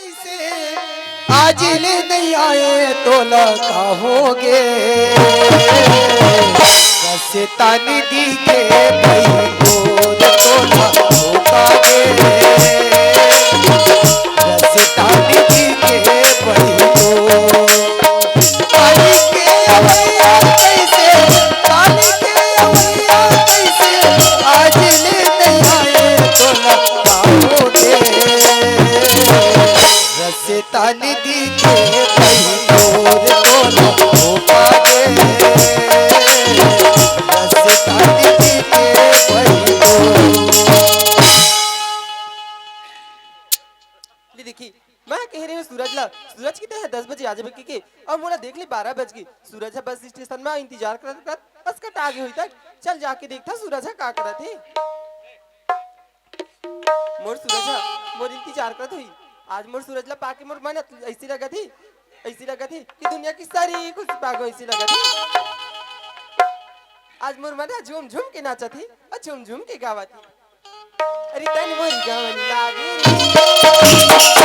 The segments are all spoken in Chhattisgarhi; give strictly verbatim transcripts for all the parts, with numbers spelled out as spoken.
आज ले नइ आए तोला का होगे? रस्ता नइ दिखे भई तोर तोला होगे। रस्ता नइ दिखे भई तोर। काली के अवैया कइसे, काली के अवैया कइसे, आज ले नइ आए तोला का होगे? रस्ता नइ दिखे भई तोर तोला होगे। रस्ता नइ दिखे भई तोर। ले देखी, मैं कहे रहेंव सूरज ला, सूरज के ते ह दस बजे आ जाबे कहिके, अउ मोला देख ले बारह बज गे। सूरज ह बस स्टेशन म इंतजार करत करत असकटा गे होही तक। चल जाके देखथंव सूरज ह का करत हे। मोर सूरज ह मोर इंतजार करत होही। आज मोर सूरज ला पाके मोर मन अइसे लगत हे, अइसे लगत हे कि दुनिया के सारी खुशी पागो अइसे लगत हे। आज मोर मन ह झूम झूम के नाचत हे अउ झूम झूम के गावत हे। अरे तन मोरी गवन लागे रे।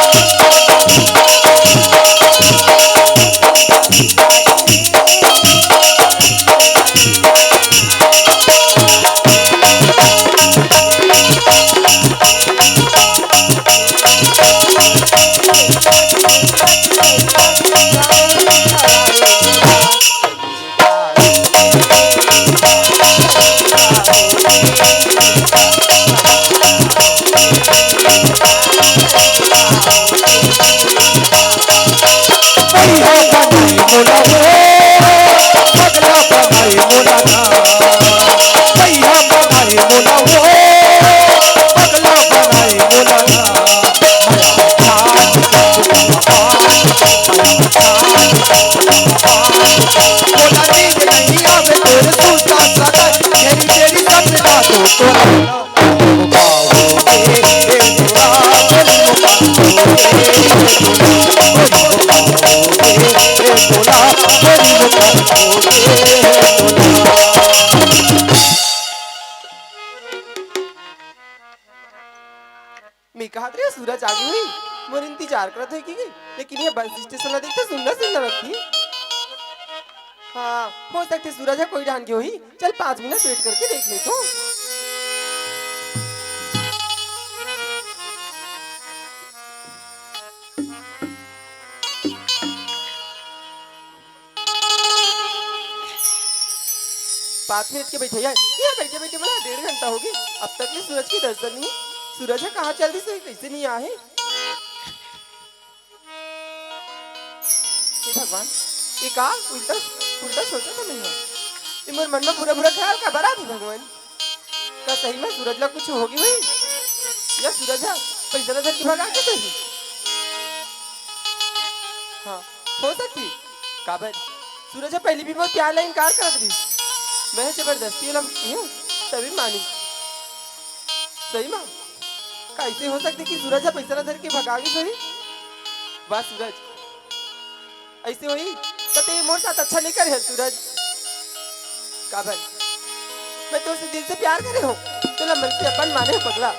मैं कहत रहेंव सूरज आगे होही, मोर इंतजार करत होही कि, लेकिन ये बस स्टेशन ला देखथे सुन्ना सुन्ना लगथे। हाँ, हो सकथे सूरज ह कोई डाहन गे होही। चल पाँच मिनट वेट करके देख लेथंव। पाँच मिनट के बइठे हे, इहाँ बइठे बइठे मोला डेढ़ घंटा होगे, अब तक ले सूरज के दर्शन नहीं। सूरज ह कहाँ चल दिस होही, कइसे नहीं आए हे? हे भगवान, ये का उल्टा उल्टा सोचत हंव मैं ह? ये मोर मन म बुरा बुरा ख्याल काबर आथे भगवान? का सही म सूरज ला कुछ होगे होही? या सूरज ह पइसा ला धर के भगा गे होही? हाँ, हो सकथे। काबर? सूरज ह पहिली भी मोर प्यार ला इनकार करत रहिस। मैं ह जबरदस्ती ओला किहेंव, तभे मानिस। सही म? का अइसे हो सकथे कि सूरज ह पइसा ला धर के भगा गे होही? वाह सूरज, अइसे होही त तें मोर साथ अच्छा नइ करे हस सूरज। काबर? मैं तोर से दिल से प्यार करे हंव, तोला मन से अपन माने हंव पगला।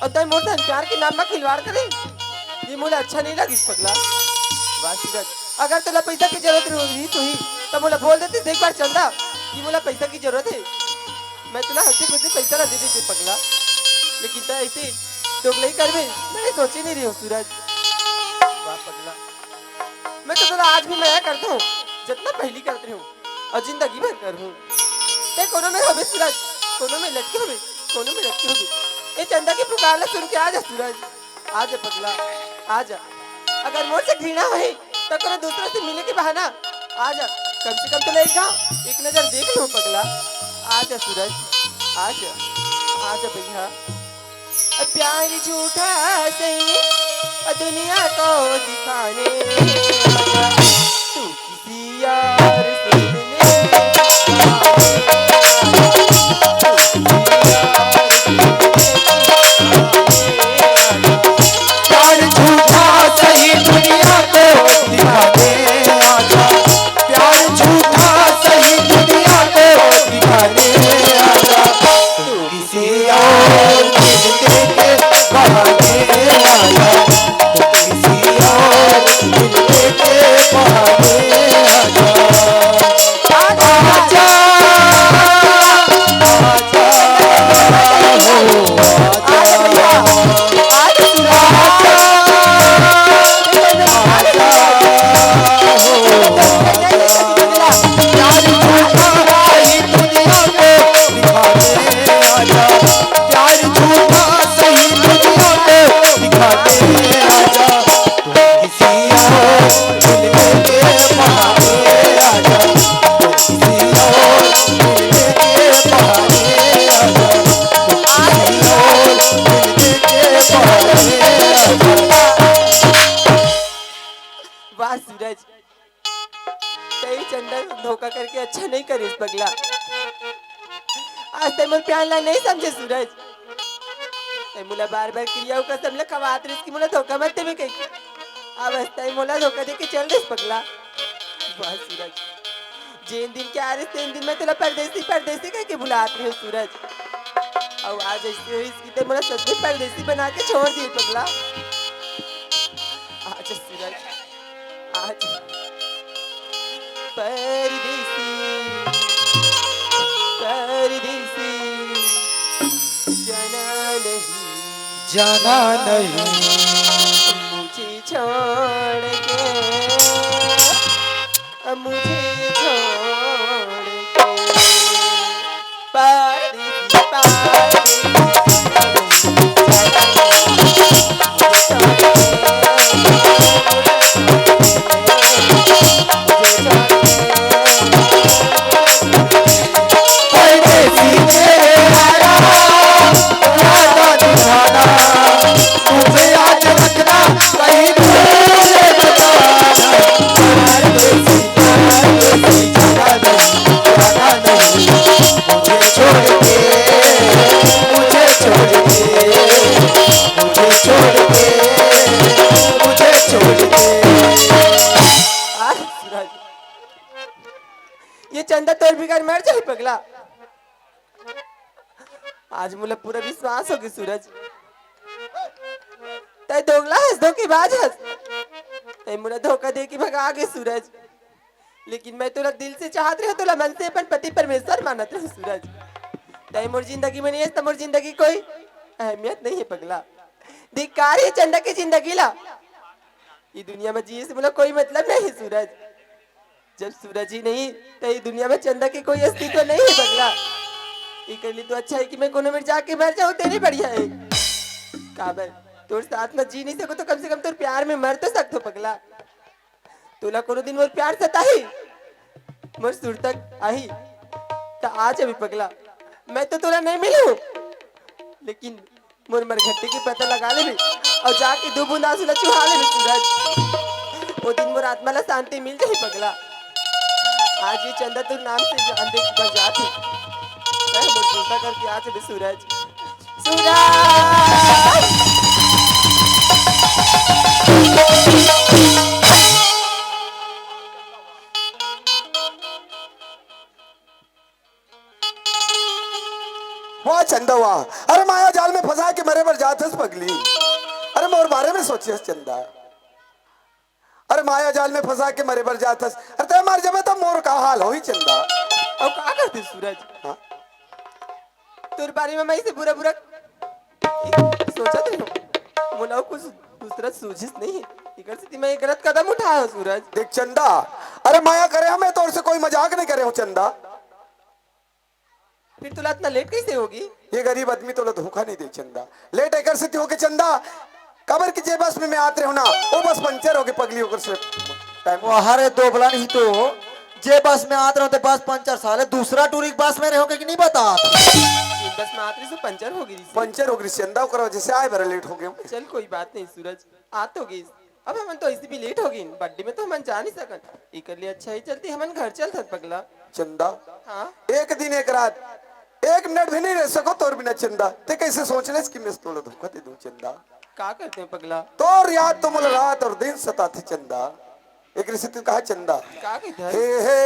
अउ तैं मोर संग प्यार के नाम म खिलवाड़ करे, ये मोला अच्छा नइ लगिस पगला। वाह सूरज, अगर तोला पइसा के जरूरत रहिस होही, त मोला बोल देतिस एक बार चंदा कि मोला पइसा के जरूरत हे, मैं तोला हंसी खुशी पइसा ला दे देतेंव पगला। लेकिन तैं अइसे दोगलई करबे, मैं सोचे नइ रहेंव सूरज। वाह पगला, मैं तो तोला आज भी मया करत हंव, जतना पहिली करत रहेंव। अउ जिंदगी भर करहूं। तैं कोनो मेर होबे सूरज, कोनो मेर लटके होबे, कोनो मेर लटके होबे। ए चंदा के पुकार ला सुन के आ जा सूरज, आ जा पगला, आ जा। अगर मोर से घृणा होही, त कोनो दूसरा से मिले के बहाना, आ जा। कम से कम तोला एक घांव, एक नजर देख लूं पगला। आ जा सूरज, आ जा, आ जा भैया। प्यार झूठा सही दुनिया को दिखाने, तू किसी यार से मिलने, तू किसी यार से मिलने। प्यार झूठा सही दुनिया को दिखाने आजा, प्यार झूठा सही दुनिया को दिखाने आजा। तू किसी और के बहाने आया, तू किसी धोखा करके अच्छा नहीं करिस पगला। आज तैं मोर प्यार ला नहीं समझे सूरज। तैं मोला बार-बार किरिया अउ कसम ला खवात रहिस कि मोला धोखा मत देबे कहिके। अब आज तैं मोला धोखा देके चल दिस पगला। वाह सूरज, जेन दिन के आ रहिस तेन दिन मैं तोला परदेसी परदेसी कहिके बुलात रहेंव सूरज। अउ आज अइसे होइस कि तैं मोला सच में परदेसी बना के छोड़ दिस पगला। आज सूरज, आज परदेसी, परदेसी, जाना नहीं, जाना नहीं। मुझे छोड़ के, मुझे छोड़ के, परदेसी, परदेसी। ये चंदा तोर बिगर मर जाही पगला। आज मोला पूरा विश्वास होगे सूरज, तैं दोगला हस, धोखेबाज हस। तैं मोला धोखा दे के भगा गे सूरज, लेकिन मैं तोला दिल से चाहत रहेंव, तोला मन से अपन पति परमेश्वर मानत रहेंव सूरज। तैं मोर जिंदगी में नहीं हस त मोर जिंदगी कोई अहमियत नहीं हे पगला। धिक्कार हे चंदा के जिंदगी ला। ये दुनिया में जिए से मोला कोई मतलब नहीं हे सूरज। जब सूरज ही नहीं, त ये दुनिया में चंदा के कोई अस्तित्व नहीं हे पगला। एकर ले तो अच्छा हे कि मैं कोनो मेर जाके मर जाहूं, तेने बढ़िया हे। काबर, तोर साथ में जी नहीं सकंव, त कम से कम तोर प्यार में मर तो सकथंव पगला। तोला कोनो दिन मोर प्यार सताही, मोर सुरता आही, त आ जाबे पगला। मैं तो तोला नहीं मिलहूं, लेकिन मोर मरघट्टी के पता लगा लेबे अउ जाके दू बूंद आंसू ला चुहा लेबे सूरज। ओ दिन मोर आत्मा ला शांति मिल जाही पगला। आज ये चंदा तोर नाम से जान दे बर जात हे। मैं मोर चिंता करके आ जाबे सूरज। सूरज। वाह चंदा वाह। अरे माया जाल में फंसा के मरे बर जात हस पगली। अरे मोर बारे में सोचे हस चंदा। अरे माया जाल में फंसा के मरे बर जात हस। अरे तैं मर जाबे त मोर का हाल होही चंदा। अउ का करते सूरज? हाँ? तोर बारे में मैं इसे बुरा बुरा सोचत रहेंव। मोला कुछ दूसरा सूझिस नहीं। एकर सेती मैं ये गलत कदम उठाए हंव सूरज। देख चंदा, अरे माया करे हंव मैं तोर से, कोई मजाक नहीं करे हंव चंदा। फिर तोला अतना लेट कइसे होगे? ये गरीब आदमी तोला धोखा नहीं दे चंदा। लेट एकर सेती होगे चंदा, काबर कि जे बस में मैं आत रहेंव ना, वो बस पंचर होगे पगली, ओकर से टाइम। वाह रे दोबला नहीं तो, जे बस में आत रहेंव त बस पंचर, साले दूसरा टूरी के बस में रहेंव कि नहीं बता। जेन बस में आत रहेंव पंचर होगे। पंचर होगे चंदा, ओकर वजह से आए बर लेट होगे। चल कोई बात नहीं सूरज, आत होगे। अब हमन तो ऐसे भी लेट होगे, बर्थडे में तो हमन जा नहीं सकन। एकर ले अच्छा हे चलते हमन घर चलथन पगला। चंदा, हाँ? एक दिन एक रात एक मिनट भी नहीं रह सकों तोर बिना चंदा। तैं कइसे सोच लेस कि मैं तोला धोखा दे दूं चंदा? का करते हंव पगला? तोर याद तो मोला रात अउ दिन सताथे चंदा। एकर सेती कहा चंदा। का कहिथे? हे, हे।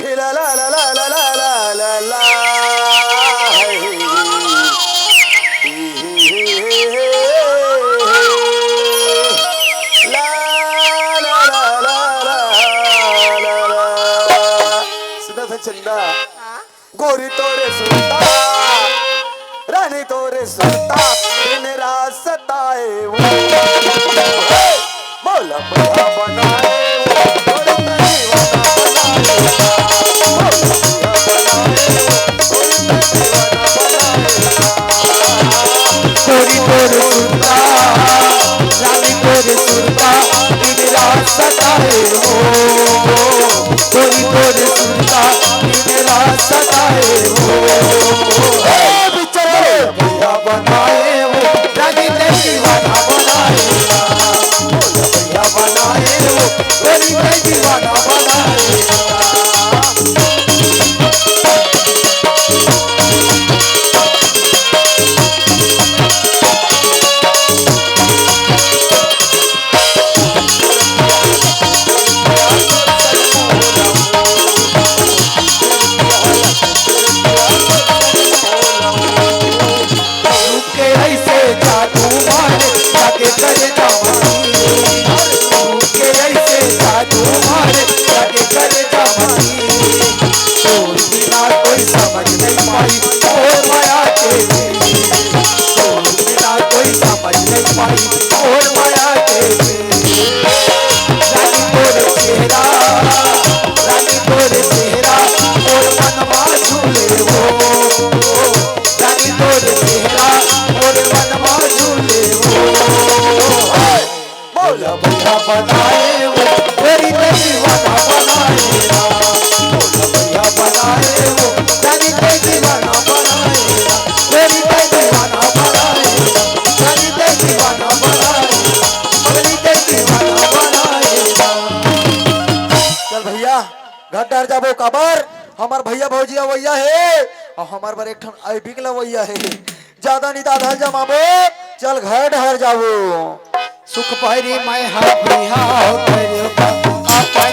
हे ला ला ला ला ला ला ला ला ला। हे, हे, हे, हे, हे, हे। ला ला ला ला ला ला ला। सुनत हस चंदा? हाँ। गोरी तोरे सुरता, रानी तोरे सुरता, दिन रात सताए वो। मोला बुढ़ा बनाए वो, गोरी तोरे दीवाना बनाए वो। मोला बुढ़ा बनाए वो, गोरी तोरे दीवाना बनाए वो। गोरी तोरे सुरता, रानी तोरे सुरता, दिन रात सताए वो। गोरी तोरे सुरता, दिन रात सताए वो। हे बिचरे भैया बनाए वो, रानी ने दीवाना बनाए वो। भैया बनाए वो, रानी तोरे चेहरा मोर मन मा झूले वो, रानी तोरे चेहरा मोर मन मा झूले वो। बोला भैया बनाए वो, तेरी तो दीवाना बनाए ना। बोला भैया बनाए वो, रानी तो दीवाना बनाए ना। तेरी तो दीवाना बनाए ना, रानी तो दीवाना बनाए ना, पगली तो दीवाना बनाए ना। चल भैया, घर डहर जाबो, काबर हमर भैया भौजी अवैया हे, अउ हमर बर एक ठन अइबिक लवैया हे। ज्यादा निदाधार जमाबो, चल घर डहर जाबो। सुख परी मैं हा बिहाव करियो का, अपन